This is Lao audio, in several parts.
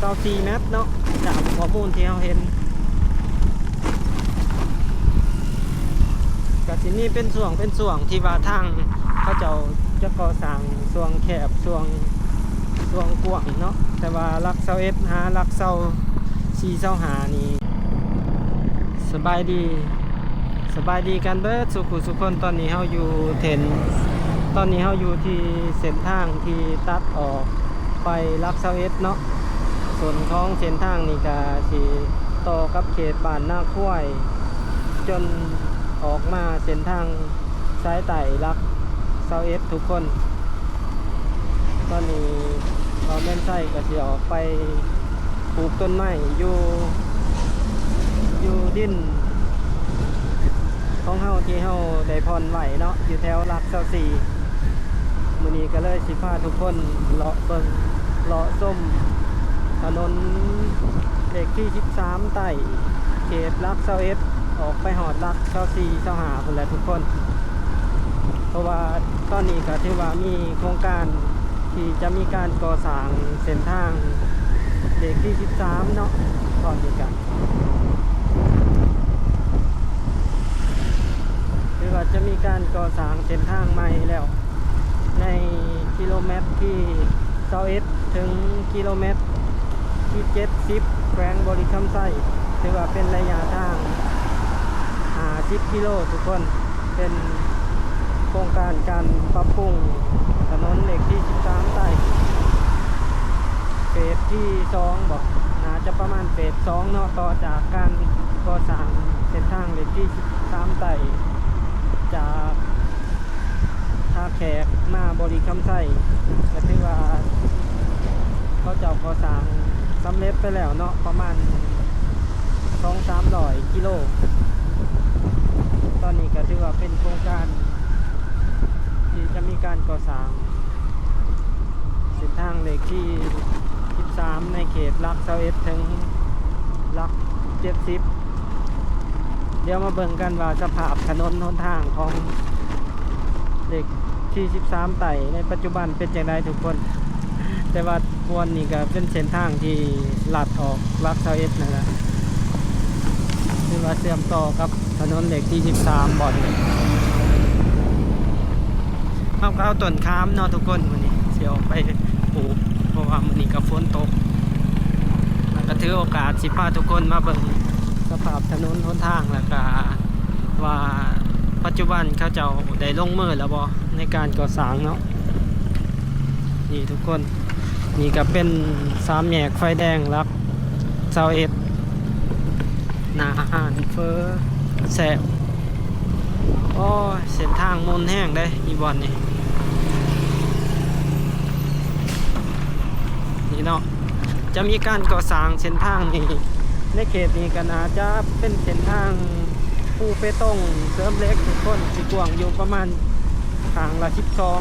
ເກົ້າສິບແມັດເນາະ ຈາກຂໍ້ມູນທີ່ເຮົາເຫັນ ກະຊິມີເປັນຊ່ວງເປັນຊ່ວງທີ່ວ່າທາງເຂົາເຈົ້າຈະກໍ່ສ້າງ ຊ່ວງແຄບ ຊ່ວງ ຊ່ວງກວ້າງເນາະ ແຕ່ວ່າຫຼັກຊາວເອັດຫາຫຼັກຊາວສີ່ ຊາວຫ້ານີ້ ສະບາຍດີ ສະບາຍດີກັນເບິດສູ່ຜູ້ສູ່ຄົນ. ຕອນນີ້ເຮົາຢູ່ເທັນ ຕອນນີ້ເຮົາຢູ່ທີ່ເສັ້ນທາງທີ່ຕັດອອກໄປຫຼັກຊາວເອັດເນາະ. ສົ້ນຂອງເສັ້ນທາງນີ້ກະຊິຕໍ່ກັບເຂດບ້ານນາຄວາຍ ຈົນອອກມາເສັ້ນທາງສາຍໃຕ້ຫຼັກຊາວເອັດທຸກຄົນ. ຕອນນີ້ບ່າວແມ່ນໄຊກະຊິອອກໄປ ປູກຕົ້ນໄມ້ຢູ່ ຢູ່ດິນຂອງເຮົາທີ່ເຮົາໄດ້ຜ່ອນໄວ້ເນາະ ຢູ່ແຖວຫຼັກຊາວສີ່. ມື້ນີ້ກະເລີຍຊິພາທຸກຄົນເລາະເບິ່ງ ເລາະຊົມຖະໜົນເລກທີສິບສາມໃຕ້ ເຂດຫຼັກຊາວເອັດ ອອກໄປຮອດຫຼັກຊາວສີ່ ຊາວຫ້າພຸ້ນແຫຼະທຸກຄົນ. ເພາະວ່າຕອນນີ້ກະຖືວ່າມີໂຄງການ ທີ່ຈະມີການກໍ່ສ້າງເສັ້ນທາງເລກທີສິບສາມເນາະ. ຕອນນີ້ກະຖືວ່າຈະມີການກໍ່ສ້າງເສັ້ນທາງໃໝ່ແລ້ວ ໃນກິໂລແມັດທີຊາວເອັດ ເຖິງກິໂລແມັດທີເຈັດສິບ ແຂວງບໍລິຄຳໄຊ. ຖືວ່າເປັນໄລຍະທາງຫ້າສິບກິໂລທຸກຄົນ. ເປັນໂຄງການການປັບປຸງຖະໜົນເລກທີສິບສາມໃຕ້ ເຟສທີສອງບໍ ໜ້າຈະປະມານເຟສສອງເນາະ ຕໍ່ຈາກການກໍ່ສ້າງເສັ້ນທາງເລກທີສິບສາມໃຕ້ ຈາກທ່າແຂກມາບໍລິຄຳໄຊ ກະຖືວ່າເຂົາເຈົ້າກໍ່ສ້າງສຳເລັດໄປແລ້ວເນາະ ປະມານສອງສາມຮ້ອຍກິໂລ. ຕອນນີ້ກະຖືວ່າເປັນໂຄງການທີ່ຈະມີການກໍ່ສ້າງເສັ້ນທາງເລກທີສິບສາມ ໃນເຂດຫຼັກຊາວເອັດ ເຖິງຫຼັກເຈັດສິບ. ດຽວມາເບິ່ງກັນວ່າສະພາບຖະໜົນຫົນທາງຂອງເລກທີສິບສາມໃຕ້ໃນປັດຈຸບັນເປັນຈັ່ງໃດທຸກຄົນ. ແຕ່ວ່າບ່ອນນີ້ກະເປັນເສັ້ນທາງທີ່ລັດອອກຫຼັກຊາວເອັດນັ້ນແຫຼະ ຄືວ່າເຊື່ອມຕໍ່ກັບຖະໜົນເລກທີສິບສາມບ່ອນນີ້. ເຮົາກະເອົາຕົ້ນຂາມເນາະທຸກຄົນ ມື້ນີ້ຊິອອກໄປປູກ ເພາະວ່າມື້ນີ້ກະຝົນຕົກ ແລ້ວກະຖືໂອກາດຊິພາທຸກຄົນມາເບິ່ງສະພາບຖະໜົນຫົນທາງ ແລ້ວກະວ່າປັດຈຸບັນເຂົາເຈົ້າໄດ້ລົງມືແລ້ວບໍ່ ໃນການກໍ່ສ້າງເນາະ. ນີ້ທຸກຄົນ ນີ້ກະເປັນສາມແຍກໄຟແດງຫຼັກຊາວເອັດ ໜ້າຮ້ານເຝີແຊບ. ໂອ້ຍ ເສັ້ນທາງໝຸ່ນແຮງເດ້ ອີ່ບ່ອນນີ້ ນີ້ເນາະ. ຈະມີການກໍ່ສ້າງເສັ້ນທາງນີ້ ໃນເຂດນີ້ກະໜ້າຈະເປັນເສັ້ນທາງປູເປຕົງເສີມເຫຼັກທຸກຄົນ ຊິກວ້າງຢູ່ປະມານຂ້າງລະສິບສອງ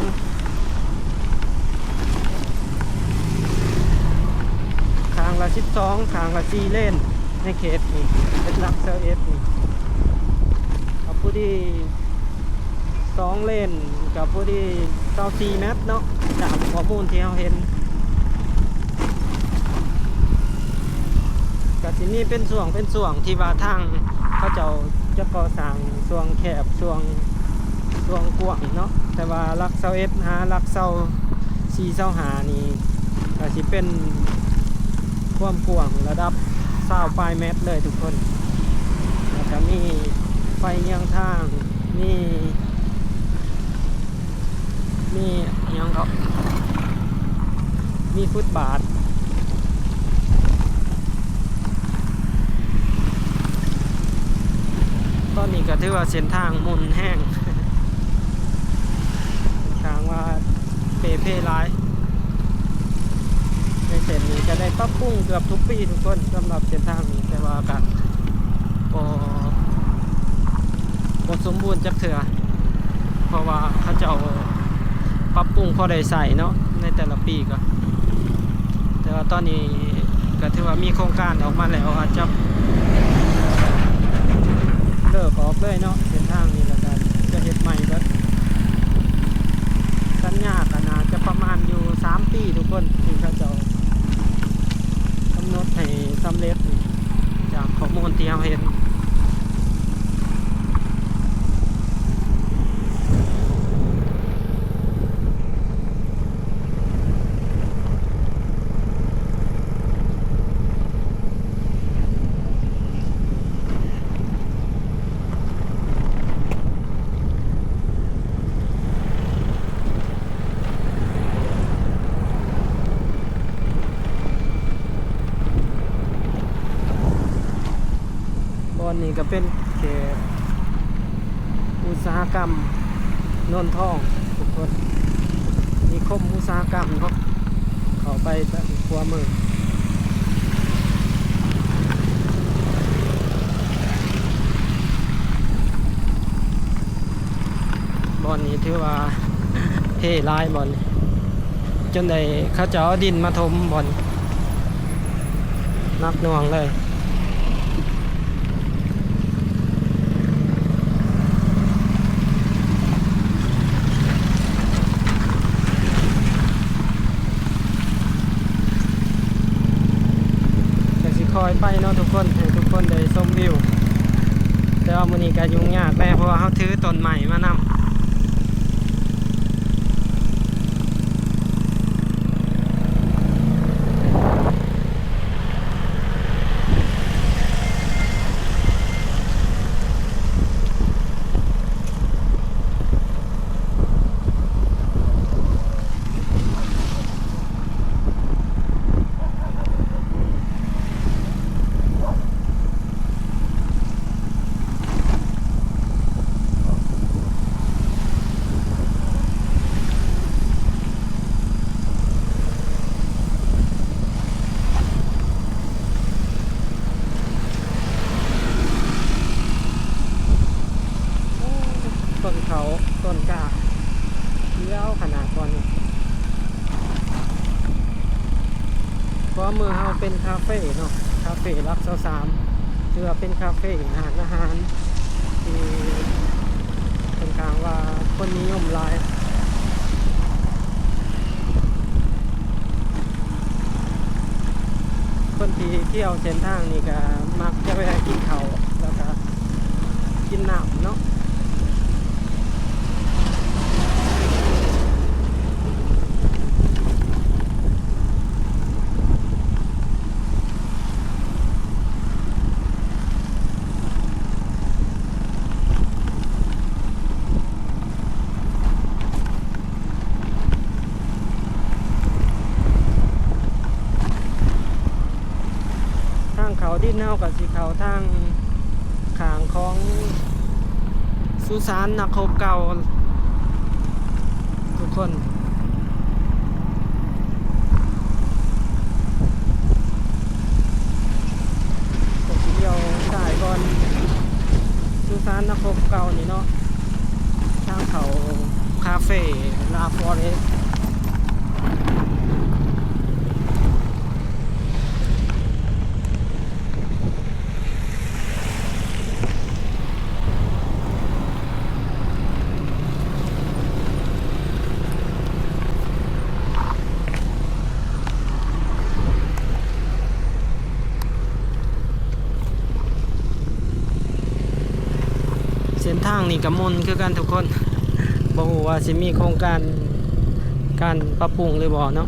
ຂ້າງລະສິບສອງ ຂ້າງລະສີ່ເລນ ໃນເຂດນີ້ເປັນຫຼັກຊາວເອັດນີ້ ກະພໍດີ ສອງເລນກະພໍດີຊາວສີ່ແມັດເນາະ ຕາມຂໍ້ມູນທີ່ເຮົາເຫັນ. ກະຊິມີເປັນຊ່ວງເປັນຊ່ວງທີ່ວ່າທາງເຂົາເຈົ້າຈະກໍ່ສ້າງ ຊ່ວງແຄບ ຊ່ວງ ຊ່ວງກວ້າງເນາະ ແຕ່ວ່າຫຼັກຊາວເອັດຫາຫຼັກຊາວສີ່ ຊາວຫ້ານີ້ ກະຊິເປັນຄວາມກວ້າງລະດັບຊາວປາຍແມັດເລີຍທຸກຄົນ. ແລ້ວກະມີໄຟເຍືອງທາງ ມີ ມີຫຍັງເກາະ ມີຟຸດບາດ. ຕອນນີ້ກະຖືວ່າເສັ້ນທາງໝຸ່ນແຮງ ຂ້ອນຂ້າງວ່າເປ່ເພຫຼາຍ. ໃນເສັ້ນນີ້ກະໄດ້ປັບປຸງເກືອບທຸກປີທຸກຄົນ ສຳລັບເສັ້ນທາງນີ້ ແຕ່ວ່າກະບໍ່ ບໍ່ສົມບູນຈັກເທື່ອ ເພາະວ່າເຂົາເຈົ້າປັບປຸງພໍໄດ້ໃຊ້ເນາະ ໃນແຕ່ລະປີກະ ແຕ່ວ່າຕອນນີ້ກະຖືວ່າມີໂຄງການອອກມາແລ້ວ ອາດຈະເລີກອອກເລີຍເນາະ ເສັ້ນທາງນີ້ ແລ້ວກະຈະເຮັດໃໝ່ເບິດ. ສັນຍາກະໜ້າຈະປະມານຢູ່ສາມປີທຸກຄົນ ທີ່ເຂົາເຈົ້າ ເລັດ ຈາກຂໍ້ມູນທີ່ເຮົາເຫັນ. ບ່ອນນີ້ກໍເປັນເຂດອຸດສາຫະກຳໂນນທອງທຸກຄົນ, ນິຄົມອຸດສາຫະກຳເນາະ. ເຂົ້າໄປທາງຂວາມື. ບ່ອນນີ້ຖືວ່າເພຫຼາຍບ່ອນນີ້, ຈົນໄດ້ເຂົາເຈົ້າເອົາດິນມາຖົມບ່ອນ ໜັກໜ່ວງເລີຍ. ກໍຊິຄ່ອຍໄປເນາະທຸກຄົນ, ໃຫ້ທຸກຄົນໄດ້ຊົມວິວ. ແຕ່ວ່າມື້ນີ້ກໍຫຍຸ້ງຍາກແດ່ ເພາະວ່າເຮົາຖືຕົ້ນໄມ້ມານຳ. ໂອ້ ຕົ້ນເຂົ້າ ຕົ້ນກ້າ ຂຽວຂະໜາດຕອນນີ້. ຂວາມືເຮົາເປັນຄາເຟເນາະ, ຄາເຟຫຼັກຊາວສາມ ຖືວ່າເປັນຄາເຟ ຮ້ານອາຫານທີ່ຄ່ອນຂ້າງວ່າຄົນນິຍົມຫຼາຍ. ຄົນທີ່ທ່ຽວເສັ້ນທາງນີ້ກໍມັກຈະແວ່ກິນເຂົ້າ ແລ້ວກໍ ກິນນ້ຳເນາະ. ທາງເຂົ້າດິນເຮົາກໍຊິເຂົ້າທາງຂ້າງຂອງສຸສານນັກຮົບເກົ່າທຸກຄົນ. ກໍຊິລ້ຽວຊ້າຍບ່ອນສຸສານນັກຮົບເກົ່ານີ້ເນາະ, ທາງເຂົ້າຄາເຟ La Forest. ເສັ້ນທາງນີ້ກໍມົນຄືກັນທຸກຄົນ, ບໍ່ຮູ້ວ່າຊິມີໂຄງການ ການປັບປຸງຫຼືບໍ່ເນາະ.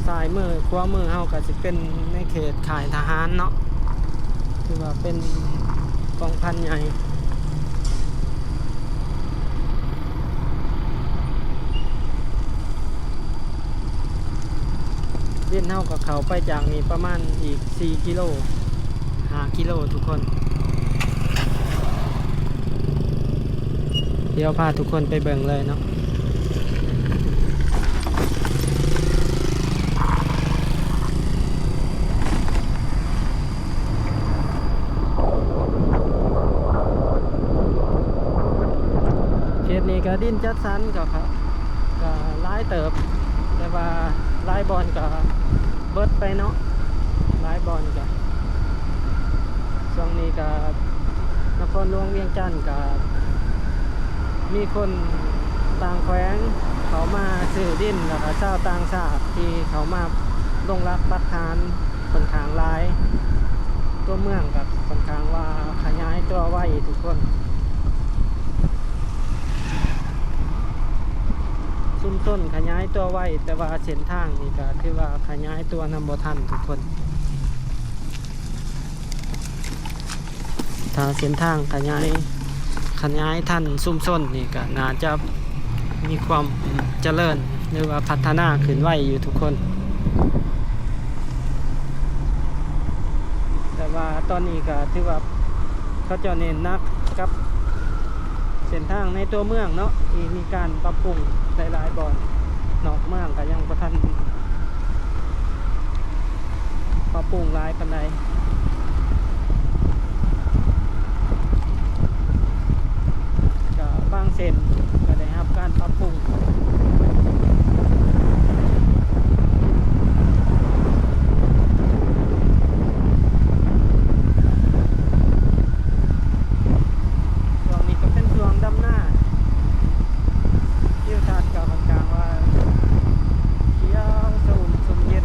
ຊ້າຍມື ຂວາມືເຮົາກໍຊິເປັນໃນເຂດຄ້າຍທະຫານເນາະ, ຖືວ່າເປັນກອງພັນໃຫຍ່. ເລນເຮົາກໍເຂົ້າໄປຈາກນີ້ປະມານອີກສີ່ກິໂລ ຫ້າກິໂລທຸກຄົນ. ດຽວພາທຸກຄົນໄປເບິ່ງເລີຍເນາະ. ເຂດນີ້ກໍດິນຈັດສັນກໍ ກໍຫຼາຍເຕີບ, ແຕ່ວ່າຫຼາຍບ່ອນກໍເບິດໄປເນາະ, ຫຼາຍບ່ອນກໍ ຊ່ວງນີ້ກໍ ນະຄອນຫຼວງວຽງຈັນກະມີຄົນຕ່າງແຂວງເຂົ້າມາຊື້ດິນ ແລ້ວກະຊາວຕ່າງຊາດທີ່ເຂົ້າມາລົງຫຼັກປັກຖານຂ້ອນຂ້າງຫຼາຍ. ຕົວເມືອງກະຂ້ອນຂ້າງວ່າຂະຫຍາຍຕົວໄວທຸກຄົນ. ຊຸມຊົນຂະຫຍາຍຕົວໄວ, ແຕ່ວ່າເສັ້ນທາງນີ້ກະຖືວ່າຂະຫຍາຍຕົວນຳບໍ່ທັນທຸກຄົນ. ຖ້າເສັ້ນທາງຂະຫຍາຍ, ຂະຫຍາຍທັນຊຸມຊົນນີ້ກະໜ້າຈະມີຄວາມຈະເລີນ ຫຼືວ່າພັດທະນາຂຶ້ນໄວຢູ່ທຸກຄົນ. ແຕ່ວ່າຕອນນີ້ກະຖືວ່າເຂົາເຈົ້າເນັ້ນໜັກກັບ ເສັ້ນທາງໃນຕົວເມືອງເນາະ ທີ່ມີການປັບປຸງຫຼາຍໆບ່ອນ, ນອກເມືອງກໍຍັງບໍ່ທັນປັບປຸງຫຼາຍປານໃດ, ກໍບາງເສັ້ນກໍໄດ້ຮັບການປັບປຸງ. ຊ່ວງນີ້ກໍເປັນຊ່ວງດຳນາ, ທິວທັດກໍຂ້ອນຂ້າງວ່າຂຽວຊະອຸ່ມຊົມເຢັນ.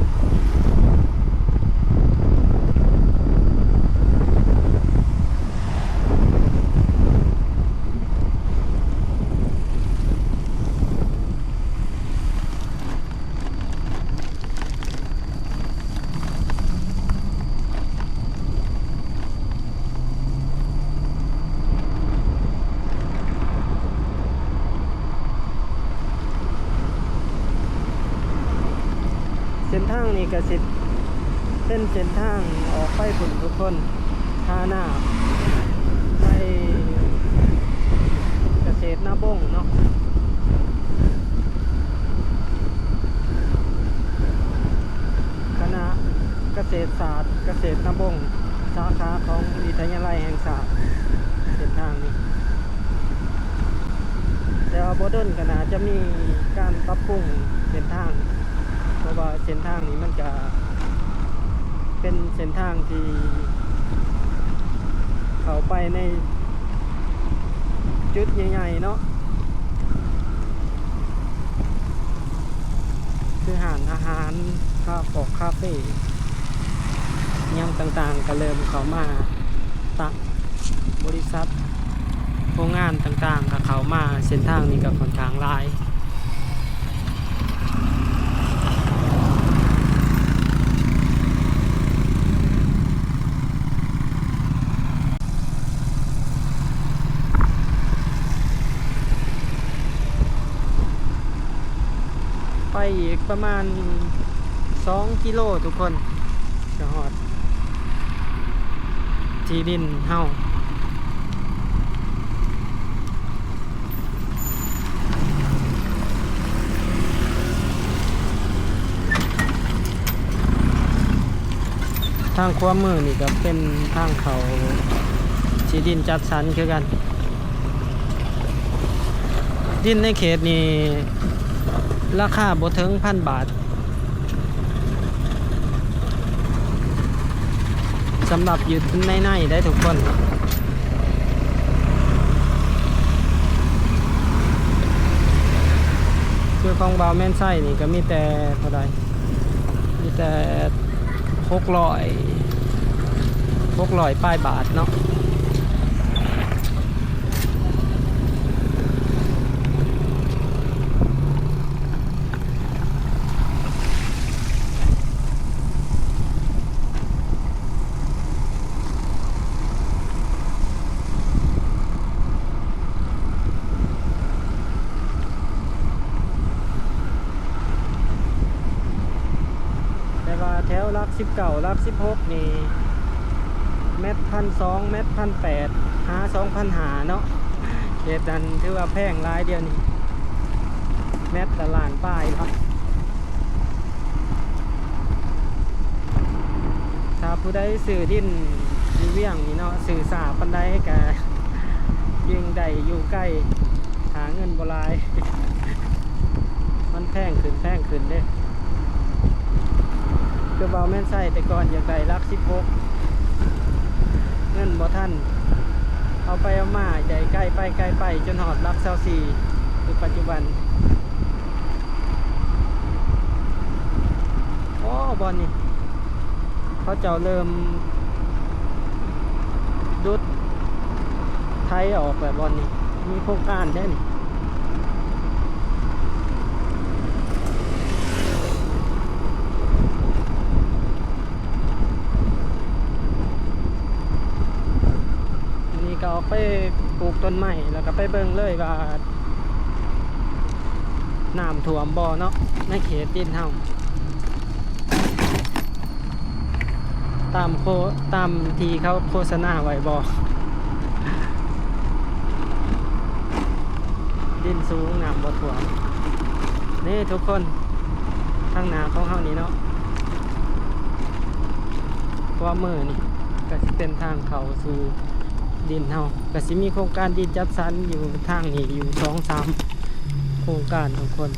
ເສັ້ນທາງນີ້ກະຊິເປັນເສັ້ນທາງອອກໄປພຸ້ນທຸກຄົນ, ທ່ານ້ຳໄປກະເສດນາບົງເນາະ. ຄະນະກະເສດສາດ ກະເສດນາບົງ ສາຂາຂອງວິທະຍາໄລແຫ່ງຊາດ ເສັ້ນທາງນີ້. ແຕ່ວ່າບໍ່ດົນກໍໜ້າຈະມີການປັບປຸງເສັ້ນທາງ, ເພາະວ່າເສັ້ນທາງນີ້ມັນກະເປັນເສັ້ນທາງທີ່ເຂົ້າໄປໃນຈຸດໃຫຍ່ໆເນາະ. ຄືຮ້ານອາຫານ, ຄາຟອກ ຄາເຟ ຫຍັງຕ່າງໆ ກໍເລີ່ມເຂົ້າມາຕັ້ງ, ບໍລິສັດ, ໂຮງງານຕ່າງໆ ກໍເຂົ້າມາ, ເສັ້ນທາງນີ້ກໍຂ້ອນຂ້າງຫຼາຍ. ໄປອີກປະມານສອງກິໂລທຸກຄົນ ຈະຮອດທີ່ດິນເຮົາ. ທາງຂວາມືນີ້ກໍເປັນທາງເຂົ້າທີ່ດິນຈັດສັນຄືກັນ. ດິນໃນເຂດນີ້ລາຄາບໍ່ເຖິງພັນບາດ. ສຳລັບຢູ່ໃນໃນໄດ້ທຸກຄົນ. ຄືຂອງບ່າວແມ່ນໄຊນີ້ກໍມີແຕ່ເທົ່າໃດ? ມີແຕ່ຫົກຮ້ອຍ ຫົກຮ້ອຍປາຍບາດເນາະ. ແຕ່ວ່າແຖວຫຼັກສິບເກົ້າ ຫຼັກສິບຫົກນີ້ ແມັດພັນສອງ ແມັດພັນແປດ ຫາສອງພັນຫ້າເນາະ. ເຂດນັ້ນຖືວ່າແພງຫຼາຍດຽວນີ້ ແມັດລະລ້ານປາຍເນາະ. ຖ້າຜູ້ໃດຊື້ດິນຢູ່ວຽງນີ້ເນາະ ຊື້ຊ້າປານໃດກະຍິ່ງໄດ້ຢູ່ໄກ ຫາເງິນບໍ່ຫຼາຍ ມັນແພງຂຶ້ນ ແພງຂຶ້ນເດ້. ຄືບ່າວແມ່ນໄຊແຕ່ກ່ອນຢາກໄດ້ຫຼັກສິບຫົກ ເງິນບໍ່ທັນ ເອົາໄປເອົາມາ ໄດ້ໄກໄປໄກໄປ ຈົນຮອດຫຼັກຊາວສີ່ ໃນປັດຈຸບັນ. ໂອ້ ບ່ອນນີ້ ເຂົາເຈົ້າເລີ່ມດຸດໄຖອອກແລ້ວ. ບ່ອນນີ້ມີໂຄງການເດ້ນີ້. ນີ້ກໍອອກໄປປູກຕົ້ນໄມ້ ແລ້ວກໍໄປເບິ່ງເລີຍວ່າ ນ້ຳຖ້ວມບໍ່ເນາະ ໃນເຂດດິນເຮົາ ຕາມໂຄ ຕາມທີ່ເຂົາໂຄສະນາໄວ້ບໍ່. ດິນສູງ ນ້ຳບໍ່ຖ້ວມ. ນີ້ທຸກຄົນ ທາງໜ້າຂອງເຮົານີ້ເນາະ ຂວາມືນີ້ກໍຊິເປັນທາງເຂົ້າສູ່ດິນເຮົາ ກໍຊິມີໂຄງການດິນຈັດສັນຢູ່ທາງນີ້ຢູ່ສອງສາມໂຄງການທຸກຄົນ.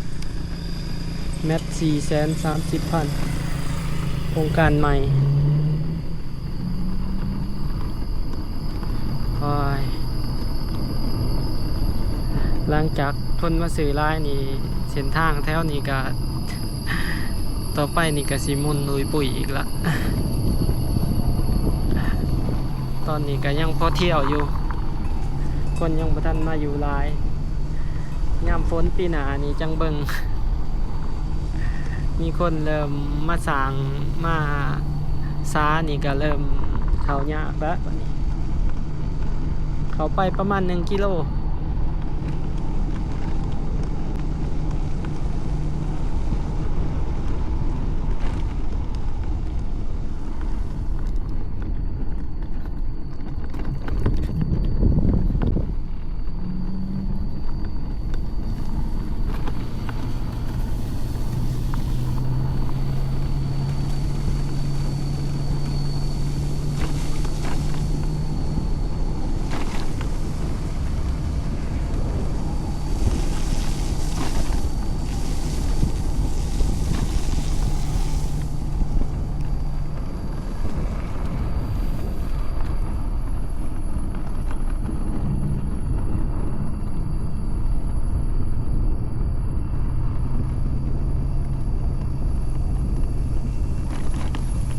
ແມັດສີ່ແສນສາມສິບພັນ ໂຄງການໃໝ່. ໂອ້ຍ ຫຼັງຈາກຄົນມາຊື້ຫຼາຍນີ້ ເສັ້ນທາງແຖວນີ້ກະ ຕໍ່ໄປນີ້ກະຊິໝຸ່ນຫຸຍປຸ້ຍອີກລະ. ຕອນນີ້ກະຍັງພໍທ່ຽວຢູ່ ຄົນຍັງບໍ່ທັນມາຢູ່ຫຼາຍ. ຍາມຝົນປີໜ້ານີ້ຈັ່ງເບິ່ງ ມີຄົນເລີ່ມມາສ້າງ ມາສານີ້ກະເລີ່ມເຂົ້າຍາກແລ້ວບັດນີ້ ເຂົ້າໄປປະມານໜຶ່ງກິໂລ.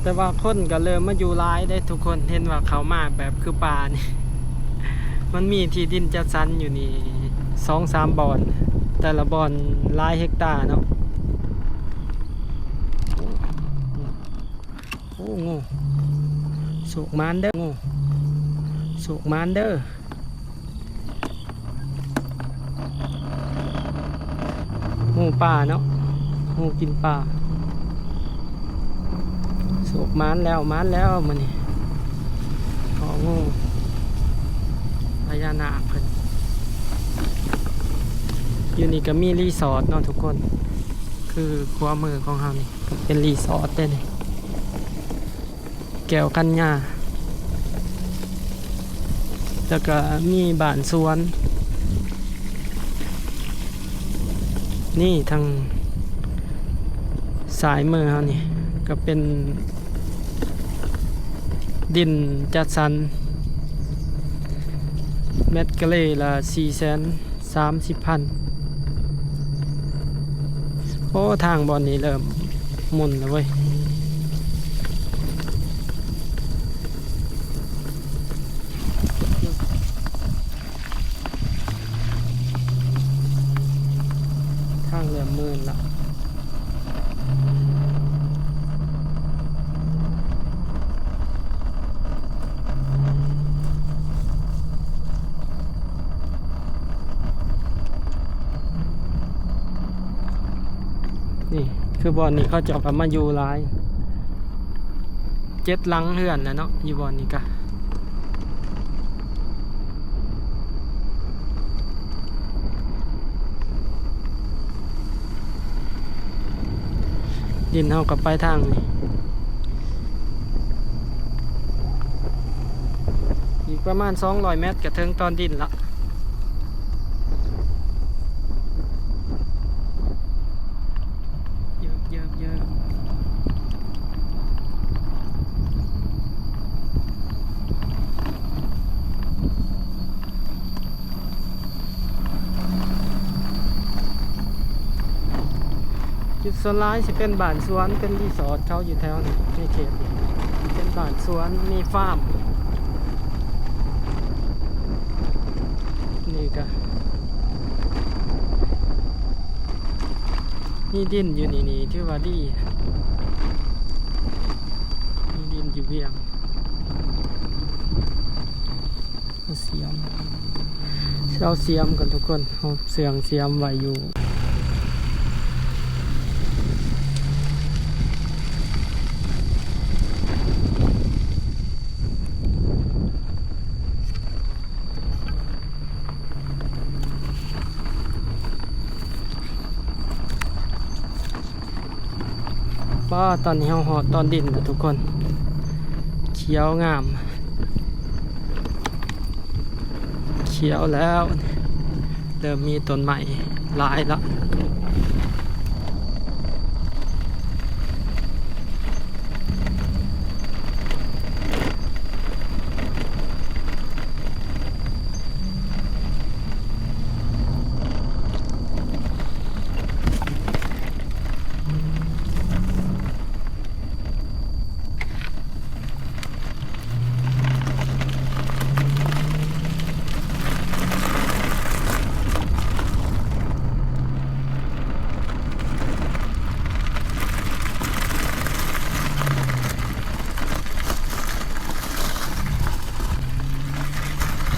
ແຕ່ວ່າຄົນກໍເລີ່ມມາຢູ່ຫຼາຍເດ້ທຸກຄົນ ເຫັນວ່າເຂົ້າມາແບບຄືປ່ານີ້ ມັນມີທີ່ດິນຈັດສັນຢູ່ນີ້ສອງສາມບ່ອນ ແຕ່ລະບ່ອນຫຼາຍເຮັກຕາເນາະ. ໂອ້ ໂອ້ ງູ ໂຊກໝານເດີ ງູ ໂຊກໝານເດີ. ງູປ່າເນາະ ງູກິນປາ. ໂຊກໝານແລ້ວ ໝານແລ້ວມື້ນີ້ ພໍງູພະຍານາກເພິ່ນ. ຢູ່ນີ້ກໍມີຣີສອດເນາະທຸກຄົນ ຄືຂວາມືຂອງເຮົານີ້ ກໍເປັນຣີສອດເດ້ນີ້. ແກ້ວກັນຍາ ແລ້ວກະມີບ້ານສວນ ນີ້ທາງຊ້າຍມືເຮົານີ້ກະເປັນດິນຈັດສັນ ແມັດກະເລລະສີ່ແສນ ສາມສິບພັນ. ໂອ້ ທາງບ່ອນນີ້ເລີ່ມໝຸ່ນແລ້ວເວີຍ ທາງເລີ່ມໝື່ນລະ. ນີ້ຄືບ່ອນນີ້ເຂົາເຈົ້າກໍມາຢູ່ຫຼາຍ ເຈັດຫຼັງເຮືອນແຫຼະເນາະ ຢູ່ບ່ອນນີ້ກະ ດິນເຮົາກໍໄປທາງນີ້ ອີກປະມານສອງຮ້ອຍແມັດກໍເຖິງຕອນດິນລະ. ເຢີບ ເຢີບ ເຢີບ. ສ່ວນຫຼາຍຊິເປັນບ້ານສວນ ເປັນຣີສອດເຂົາຢູ່ແຖວນີ້ ໃນເຂດນີ້ ເປັນບ້ານສວນ ມີຟາມ. ນີ້ກະມີດິນຢູ່ນີ້ ນີ້ຖືວ່າດີ ມີດິນຢູ່ວຽງ. ເອົາສຽມ ເອົາສຽມກ່ອນທຸກຄົນ ເອົາເຊື່ອງສຽມໄວ້ຢູ່. ປ້າ ຕອນນີ້ເຮົາຮອດຕອນດິນແລ້ວທຸກຄົນ ຂຽວງາມ ຂຽວແລ້ວ ເລີ່ມມີຕົ້ນໄມ້ຫຼາຍລະ.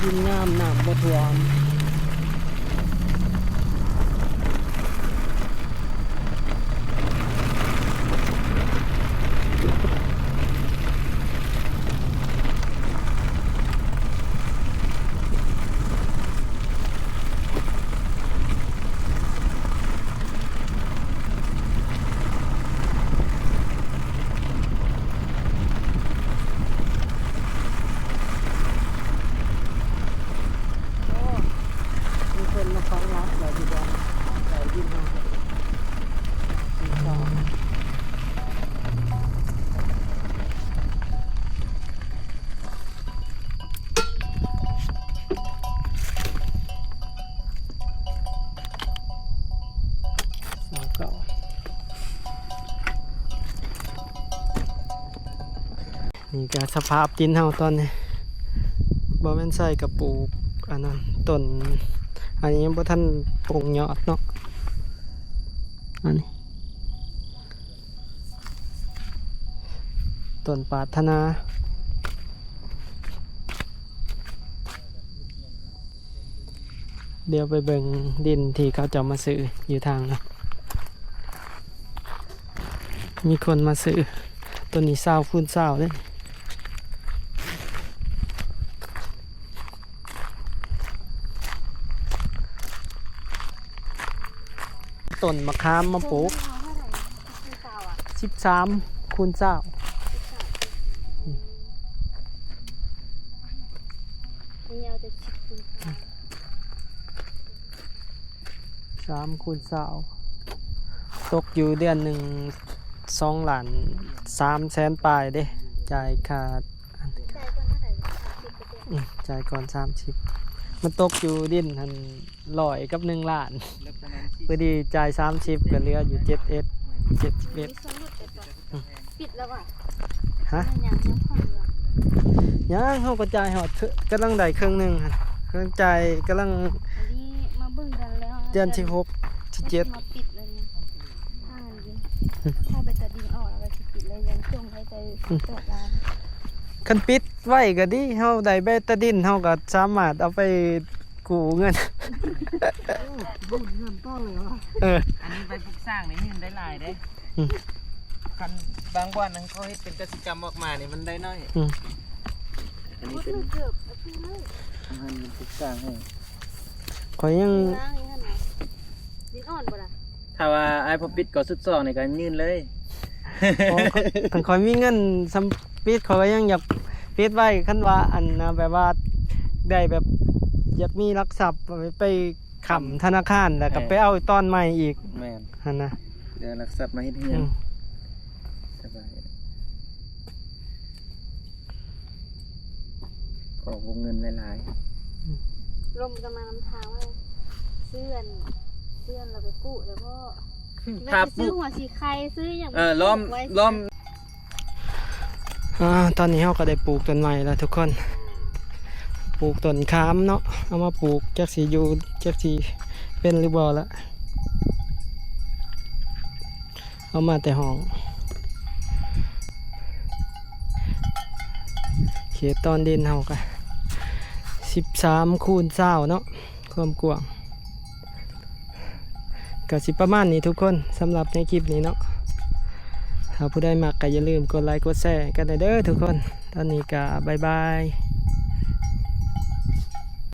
ດິນງາມ ນ້ຳບໍ່ຖ້ວມ. ໂອ້ ມີຄົນມາຂອງລັບແລ້ວຢູ່ບ່ອນໃຕ້ດິນເຮົາ. ນີ້ກະສະພາບດິນເຮົາຕອນນີ້ ບໍ່ແມ່ນໃສ່ກະປູກ ອັນນັ້ນ ຕົ້ນ ອັນນີ້ຍັງບໍ່ທັນປົ່ງຍອດເນາະ ອັນນີ້ ຕົ້ນປາດຖະໜາ. ດຽວໄປເບິ່ງດິນທີ່ເຂົາເຈົ້າມາຊື້ຢູ່ທາງນະ ມີຄົນມາຊື້. ໂຕນີ້ຊາວຄູນຊາວເດ້. ຕົ້ນມະຂາມມາປູກ ສິບສາມຄູນຊາວ. ສາມຄູນຊາວ ຕົກຢູ່ເດືອນໜຶ່ງສອງລ້ານສາມແສນປາຍເດ້ ຈ່າຍຄ່າ ອືມ ຈ່າຍກ່ອນສາມສິບ ມັນຕົກຢູ່ດິນຫັ້ນຮ້ອຍກັບໜຶ່ງລ້ານ ພໍດີຈ່າຍສາມສິບ ກໍເຫຼືອຢູ່ເຈັດເອັດ ເຈັດສິບເອັດ. ປິດແລ້ວຫວາ? ຮະ? ຍັງ ຍັງຜ່ອນຢູ່ຫວາ? ຍັງ ເຮົາກໍຈ່າຍຮອດ ກຳລັງໄດ້ເຄິ່ງໜຶ່ງຫັ້ນ ກຳລັງຈ່າຍ ກຳລັງ ອັນນີ້ມາເບິ່ງກັນແລ້ວ ເດືອນທີຫົກ ທີເຈັດ ມາປິດແລ້ວນີ້ ຖ້າແບດຕາດິນອອກແລ້ວກໍຊິປິດເລີຍ ຍັງສົ່ງໃຫ້ໄປເປີດຮ້ານ. ຄັນປິດໄວ້ກໍດີ ເຮົາໄດ້ແບດຕາດິນ ເຮົາກໍສາມາດເອົາໄປກູ້ເງິນ ກູ້ເງິນຕໍ່ເລີຍຫວາ? ເອີ ອັນນີ້ໄປປຸກສ້າງນີ້ເງິນໄດ້ຫຼາຍເດ້. ອືມ ຄັນບາງບ່ອນນັ້ນເຂົາເຮັດເປັນກະສິກຳອອກມານີ້ມັນໄດ້ໜ້ອຍ. ອືມ ອັນນີ້ເປັນ ມັນເປັນສາງໃຫ້ ຂ້ອຍຍັງ ລ້າງອີກຫັ້ນນະ ດິນອ່ອນບໍ່ລະ? ຖ້າວ່າອ້າຍພໍປິດກໍສຸດສອງນີ້ກໍຍື່ນເລີຍ. ໂອ້ ຄັນຂ້ອຍມີເງິນສ່ຳປິດ ຂ້ອຍກໍຍັງຢາກປິດໄວ້ ຄັນວ່າ ອັນນະ ແບບວ່າ ໄດ້ແບບ ຢາກມີຫຼັກຊັບໄປ ຄ້ຳທະນາຄານ ແລ້ວກໍໄປເອົາຕອນໃໝ່ອີກ. ແມ່ນ ຫັ້ນນະ ເດີນລັກຊັບມາເຮັດເຮືອນ. ອືມ ສະບາຍ ຂໍວົງເງິນຫຼາຍໆ. ອືມ ລົມກໍມານຳທາງວ່າ ຊື້ອັນ ຊື້ອັນລະໄປກູ້ແລ້ວບໍ່? ຖ້າປູກ ຊື້ຫົວສີໄຄ ຊື້ຫຍັງ ເອີ ລ້ອມ ປລູກໄວ້ ລ້ອມ ອ່າ ຕອນນີ້ເຮົາກໍໄດ້ປູກຕົ້ນໄມ້ແລ້ວທຸກຄົນ ປູກຕົ້ນຂາມເນາະ ເອົາມາປູກ ຈັກຊິຢູ່ ຈັກຊິເປັນຫຼືບໍ່ລະ ເອົາມາແຕ່ຫ້ອງ ເຂດຕອນດິນເຮົາກໍສິບສາມຄູນຊາວເນາະ ຄວາມກວ້າງ ກໍຊິປະມານນີ້ທຸກຄົນ ສຳລັບໃນຄລິບນີ້ເນາະ ຖ້າຜູ້ໃດມັກກໍຢ່າລືມກົດໄລກົດແຊກັນແດ່ເດີທຸກຄົນ ຕອນນີ້ກໍບາຍບາຍ.